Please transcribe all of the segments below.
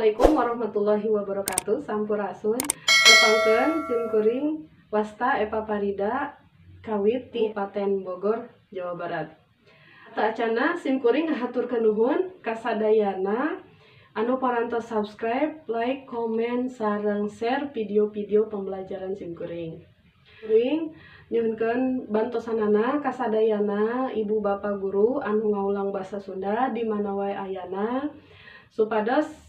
Assalamualaikum warahmatullahi wabarakatuh. Sampurasun. Tepangkeun sim kuring wasta Eva Parida kawit ti Kabupaten Bogor, Jawa Barat. Sateuacanna sim kuring ngahaturkeun nuhun kasadayana anu parantos subscribe, like, komen, sareng share video-video pembelajaran sim kuring. Kuring nyuhunkeun bantosanana kasadayana ibu bapak guru anu ngawulang bahasa Sunda di mana wae ayana supados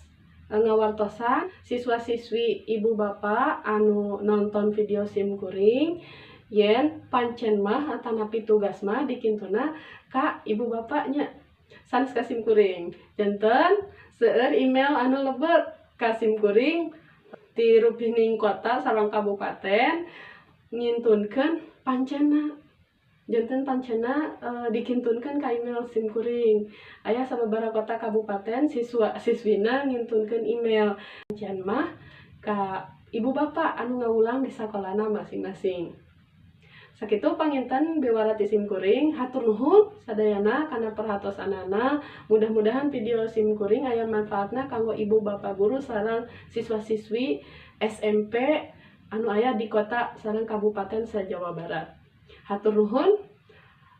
ngawartosan siswa-siswi ibu bapak anu nonton video sim kuring yen pancen mah atanapi tugas mah dikintuna ka ibu bapaknya, sanes ka sim kuring. Janten seueur email anu lebet ka sim kuring ti rupining kota sareng kabupaten ngintunkeun pancenna. Janten pancena dikintunkeun ka email sim kuring. Aya sababaraha kota kabupaten siswa siswina ngintunkeun email pancen mah ka ibu bapak anu ngawulang di sakolana masing-masing. Sakitu panginten biwara ti sim kuring. Hatur nuhun sadayana kana perhatosanana. Mudah-mudahan video sim kuring aya manfaatna kanggo ibu bapak guru sareng siswa-siswi SMP anu aya di kota sareng kabupaten sa-Jawa Barat. Hatur nuhun.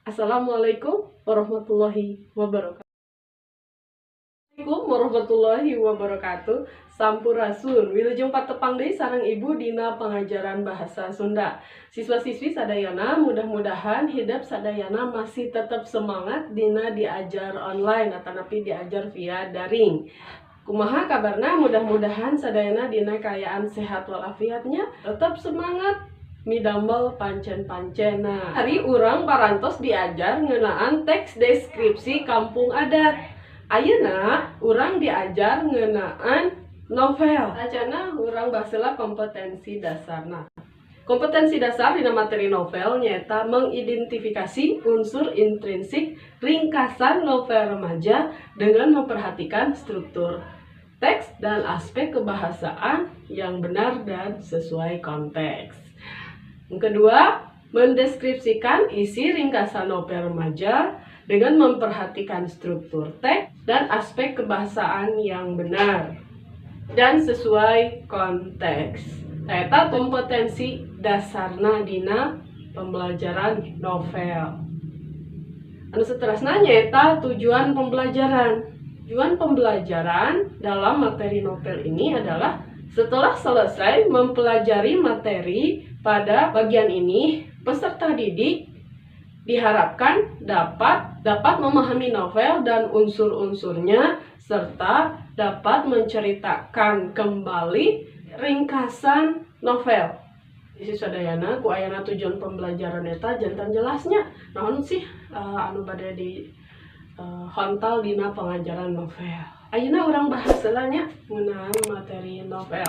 Assalamualaikum warahmatullahi wabarakatuh. Assalamualaikum warahmatullahi wabarakatuh. Sampurasun. Wilujeng patepang deui sareng Ibu dina pengajaran bahasa Sunda. Siswa-siswi sadayana, mudah-mudahan hidep sadayana masih tetap semangat dina diajar online atanapi diajar via daring. Kumaha kabarna? Mudah-mudahan sadayana dina kaayaan sehat walafiatnya, tetap semangat midamel pancen-pancena. Ari urang parantos diajar ngeunaan teks deskripsi kampung adat. Ayeuna urang diajar ngeunaan novel. Acana urang bahas heula kompetensi dasarna. Kompetensi dasar dina materi novel nyaeta mengidentifikasi unsur intrinsik ringkasan novel remaja dengan memperhatikan struktur teks dan aspek kebahasaan yang benar dan sesuai konteks. Yang kedua, mendeskripsikan isi ringkasan novel remaja dengan memperhatikan struktur teks dan aspek kebahasaan yang benar dan sesuai konteks. Eta kompetensi dasarna dina pembelajaran novel. Anu seterusnya nyaeta tujuan pembelajaran. Tujuan pembelajaran dalam materi novel ini adalah setelah selesai mempelajari materi pada bagian ini, peserta didik diharapkan dapat dapat memahami novel dan unsur-unsurnya serta dapat menceritakan kembali ringkasan novel. Isi sadayana ku ayana tujuan pembelajaran eta janten jelasnya naon sih anu bade di hontal dina pengajaran novel. Ayeuna urang bahas heula nya ngeunaan materi novel.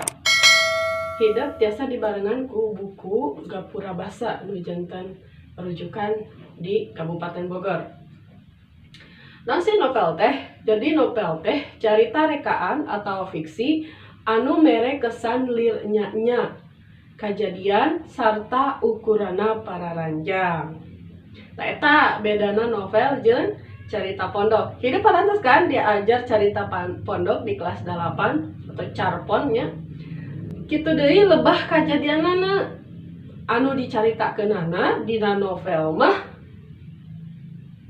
Hidep tiasa dibarengan ku buku Gapura Basa nu janten rujukan di Kabupaten Bogor. Naon sih novel teh? Jadi novel teh carita rekaan atau fiksi anu mere kesan lir nya-nya kajadian sarta ukuranna pararanjang. Tah, eta bedana novel jeung carita pondok. Hidep parantos kan diajar carita pondok di kelas 8 atau carpon nya. Kitu deui lebah kajadianana anu dicaritakeunana. Dina novel mah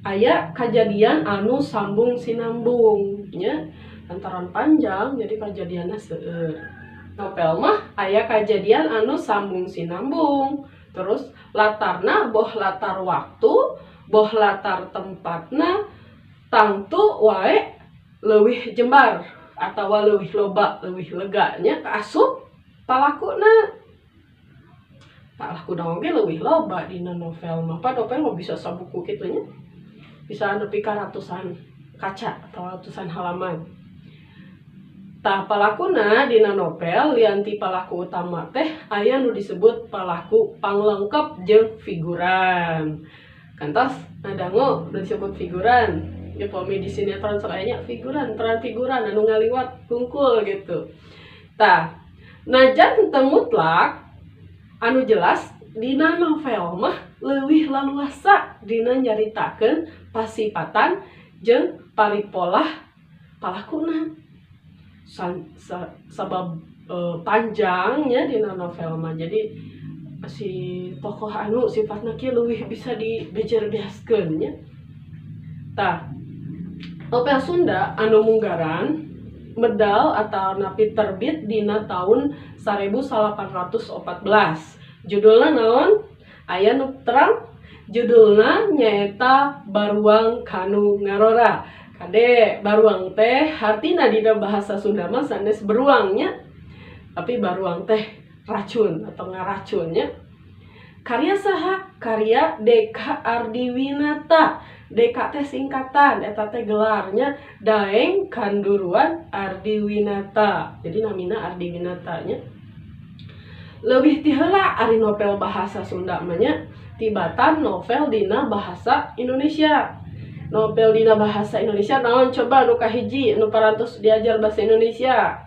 aya kajadian anu sambung sinambung nya, lantaran panjang jadi kajadianna seueur. Novel mah aya kajadian anu sambung sinambung, terus latarna boh latar waktu boh latar tempatna tangtu wae leuwih jembar atawa leuwih loba, leuwih lega nya. Asup palakuna, palakuna oge leuwih loba dina novel mah. Pa novel mah bisa sabuku kitu nya, bisa nepi ka ratusan kaca atau ratusan halaman. Tah, palakuna dina novel lian ti palaku utama teh aya nu disebut palaku panglengkep jeung figuran. Kantos ngadangu nu disebut figuran ya? Pami di sinetron sok aya nya figuran, peran figuran anu ngaliwat hungkul gitu. Tah, najan teu mutlak, anu jelas dina novel mah leuwih laluasa dina nyaritakeun pasipatan jeung paripolah palakuna. Sabab panjangnya dina novel mah, jadi si tokoh anu sifatna kieu leuwih bisa dibejerbeaskeun nya. Tah, novel Sunda anu munggaran medal atau napi terbit dina tahun 1814. Judulna naon? Aya nu terang? Judulna nyaeta Baruang Kanu Ngarora. Kade, baruang teh hartina dina bahasa Sunda mah sanes beruangnya, tapi baruang teh racun atau ngaracunnya. Karya saha? Karya Deka Ardiwinata. Deka teh singkatan, eta teh gelarnya Daeng Kanduruan Ardiwinata. Jadi namina Ardiwinata nya. Leuwih ti heula ari novel bahasa Sunda mah nya tibatan novel dina bahasa Indonesia. Novel dina bahasa Indonesia naon coba nu kahiji nu parantos diajar bahasa Indonesia?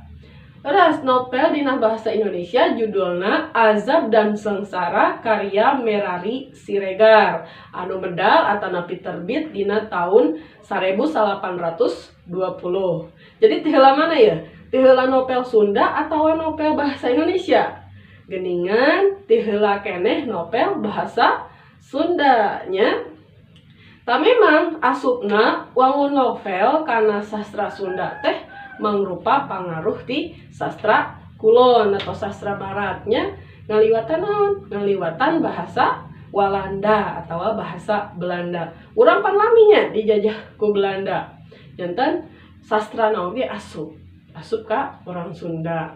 Ras, novel dina bahasa Indonesia judulna Azab dan Sengsara karya Merari Siregar anu medal atanapi terbit dina tahun 1820. Jadi ti heula mana ya? Ti heula novel Sunda atau novel bahasa Indonesia? Geningan ti heula keneh novel bahasa Sunda nya. Tah, memang asupna wangun novel karena sastra Sunda teh mangrupa pangaruh ti sastra kulon atau sastra baratnya, ngaliwatan naon? Ngaliwatan bahasa Walanda atau bahasa Belanda. Urang pan laminya dijajah ku Belanda, janten sastra oge asup asup ka orang Sunda.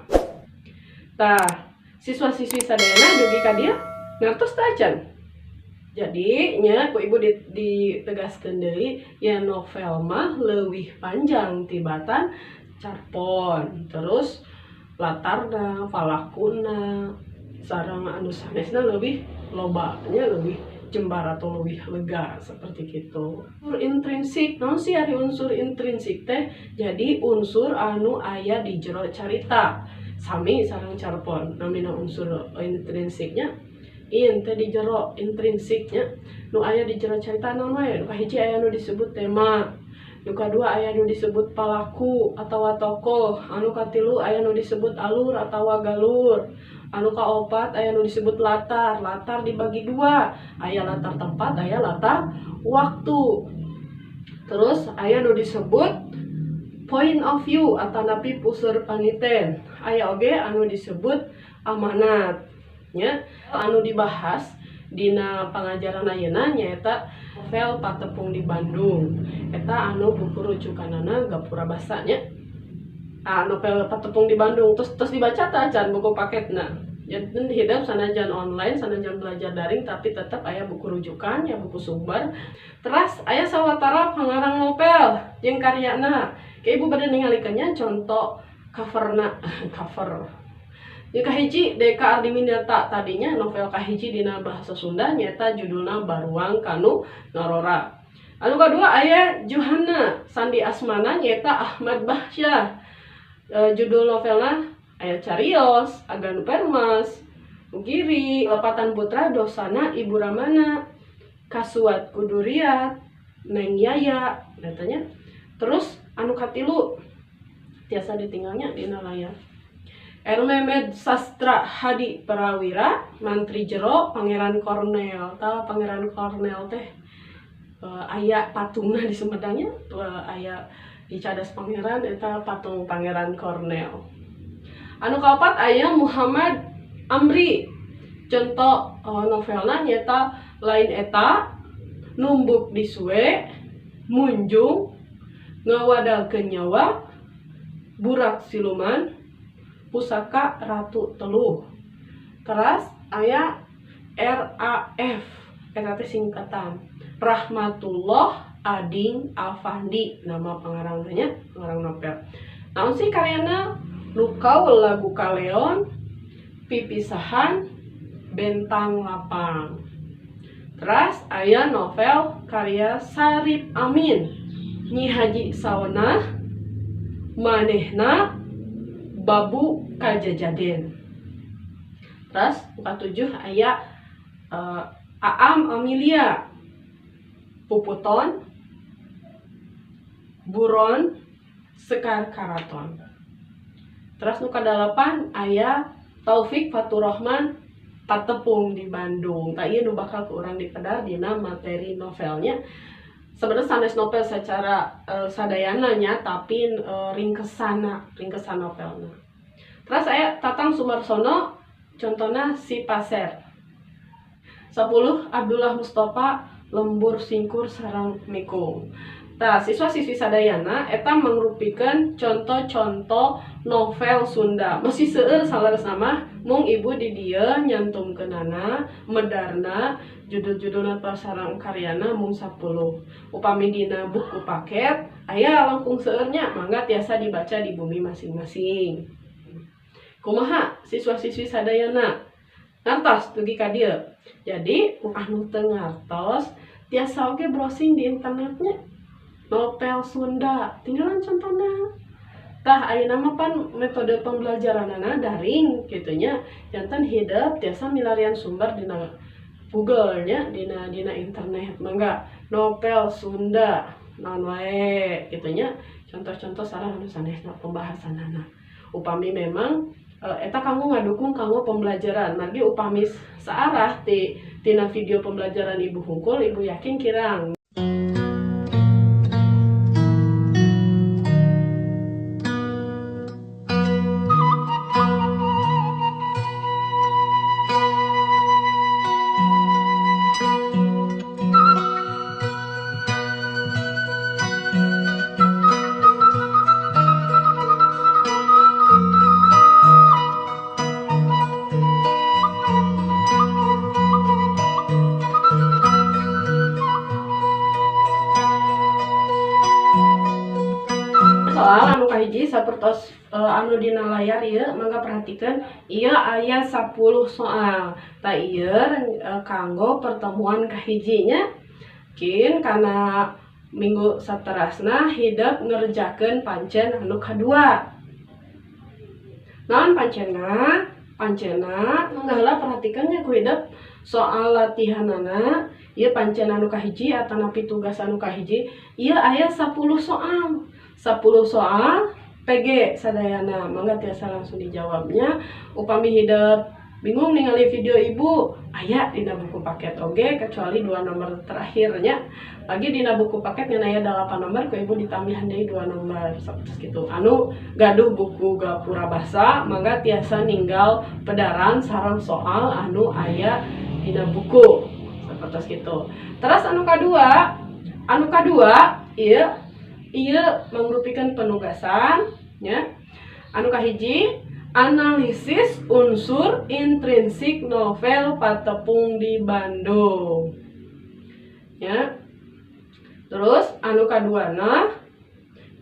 Tah, siswa-siswi sadayana, dugi ka dieu ngartos teu acan? Jadi nya ku ibu ditegaskeun deui ya, novel mah leuwih panjang tibatan carpon. Terus latarna, palakuna, sareng anu sanesna lebih loba nya, lebih jembar atau lebih lega seperti gitu. Unsur intrinsik naon sih ari unsur intrinsik teh? Jadi unsur anu aya di jero carita sami sareng carpon. Namina unsur intrinsiknya, in teh di jero, intrinsiknya nu aya di jero carita naon wae? Nu kahiji aya nu disebut tema, nu kadua aya nu disebut palaku atau tokoh, anu katilu aya nu disebut alur atau galur, anu kaopat aya nu disebut latar. Latar dibagi dua, aya latar tempat, aya latar waktu. Terus aya nu disebut point of view atau napi puseur paniten, aya oge anu disebut amanat nya. Anu dibahas dina pangajaran ayeuna nyaeta novel Patepung di Bandung, eta anu buku rujukanana Gapura Basa nya. Ah, novel Patepung di Bandung terus terus dibaca tah acan buku paketna? Jadi hidep sanajan online, sanajan belajar daring, tapi tetap aya buku rujukan ya, buku sumber. Terus aya sawatara pangarang novel jeung karyana. Kayak ibu bade ningalikeun contoh coverna, cover. Yang kahiji Deka Ardiwinata tadinya, novel kahiji dina bahasa Sunda nyaeta judulna Baruang Kanu Ngarora. Anu kadua aya Johana Sandi Asmana nyaeta Ahmad Bahsyah. Judul novelna aya Carios, Agan Permas, Giri, Lepatan Putra Dosana Ibu Ramana, Kasuat Kuduriat, Neng Yaya, katanya. Terus anu katilu tiasa ditinggalnya dina layar. R. Mehmet Sastra Hadi Prawira, Mantri Jero, Pangeran Cornell. Tahu Pangeran Cornell teh aya patungna di Sumedangnya, aya di Cadas Pangeran eta patung Pangeran Cornell. Anu kaopat aya Muhammad Amri. Contoh novelna nyaeta Lain Eta, Numbuk Disuwe, Munjung, Ngawadalkeun Nyawa, Burak Siluman, Pusaka Ratu Teluh. Teras aya RAF, eta teh singkatan Rahmatullah Ading Afandi, nama pengarangnya, pengarang novel. Naon sih karyana? Lukau Lagu Kaleon, Pipisahan, Bentang Lapang. Terus aya novel karya Sarip Amin, Nyi Haji Saonah, Manehna, Babu Kajajaden. Terus 47 aya Aam Amelia, Puputon, Buron, Sekar Karaton. Terus nu kadalapan aya Taufik Faturrahman Patepung di Bandung. Tah ieu nu bakal ku urang dipedar dina materi novelnya. Sebenarnya sanes novel secara sadayana nya, tapi ringkesan novelna. Terus aya Tatang Sumarsono contohna Si Paser. 10 Abdullah Mustafa Lembur Singkur Sarang Mikung. Tah, siswa-siswi sadayana eta mangrupikeun contoh-contoh novel Sunda. Masih seueur saleresna mah, mung ibu di dieu nyantumkeunana, medarna judul-judulna sareng karyana mung 10. Upami dina buku paket aya langkung seueurnya, mangga tiasa dibaca di bumi masing-masing. Kumaha siswa-siswi sadayana? Ngartos dugi ka dieu. Jadi anu teu ngartos tiasa oge browsing di internetnya. Novel Sunda, tinggalan contohna. Tah ayeuna mah pan metode pembelajaranana daring kitu nya. Janten hidep tiasa milarian sumber dina Google nya, dina internet. Mangga novel Sunda naon wae kitu nya. Contoh-contoh sareng anu sanesna pembahasanana. Upami memang eta kanggo ngadukung kanggo pembelajaran. Margi upami saarah tina video pembelajaran ibu hungkul, ibu yakin kirang. Soal anu kahiji sapertos anu dina layar ieu, mangga perhatikan ieu aya 10 soal. Tah ieu kanggo pertemuan kahijinya. Kin kana minggu saterasna hidep ngerjakeun pancen anu kadua. Naon pancenna? Pancena mangga heula perhatikan nya ku hidep soal latihanana. Ieu pancen anu kahiji atanapi tugas anu kahiji, ieu aya 10 soal. 10 soal PG sadayana, mangga tiasa langsung dijawabnya. Upami hidep bingung ningali video ibu, aya dina buku paket oge kecuali 2 nomor terakhirnya. Lagi dina buku paket ngan aya 8 nomor, ku ibu ditambahan deui 2 nomor sapertos kitu. Anu gaduh buku Gapura Basa mangga tiasa ninggal pedaran sareng soal anu aya dina buku sapertos kitu. Terus anu kadua ieu mangrupikeun penugasan nya. Anu kahiji analisis unsur intrinsik novel Patepung di Bandung ya. Terus anu kaduana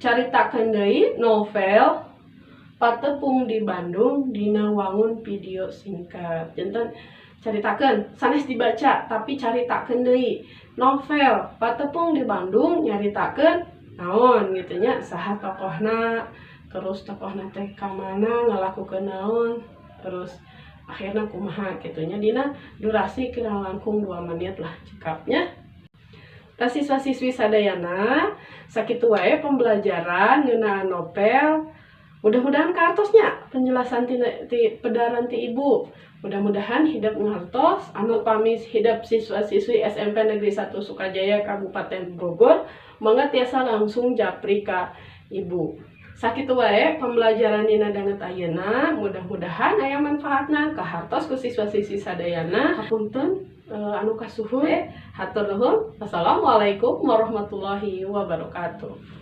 caritakeun deui novel Patepung di Bandung dina wangun video singkat. Janten caritakeun sanes dibaca tapi caritakeun deui novel Patepung di Bandung nyaritakeun naon gitu nya, saha tokohna, terus tokohna teh ka mana ngalakukeun naon, terus akhirna kumaha gitu nya, dina durasi kirang langkung 2 menit lah cekapnya. Tah siswa-siswi sadayana sakitu wae pembelajaran ngeunaan novel. Mudah-mudahan kartosnya penjelasan ti pedaran ti ibu. Mudah-mudahan hidep ngartos. Anu pamis hidep siswa-siswi SMP Negeri 1 Sukajaya Kabupaten Bogor, mangga tiasa langsung japri ka ibu. Sakitu wae pembelajaran dina danget ayeuna, mudah-mudahan aya manfaatna kahartos ku siswa-siswi sadayana. Hapunten anu kasuhun, hatur nuhun. Wassalamualaikum warahmatullahi wabarakatuh.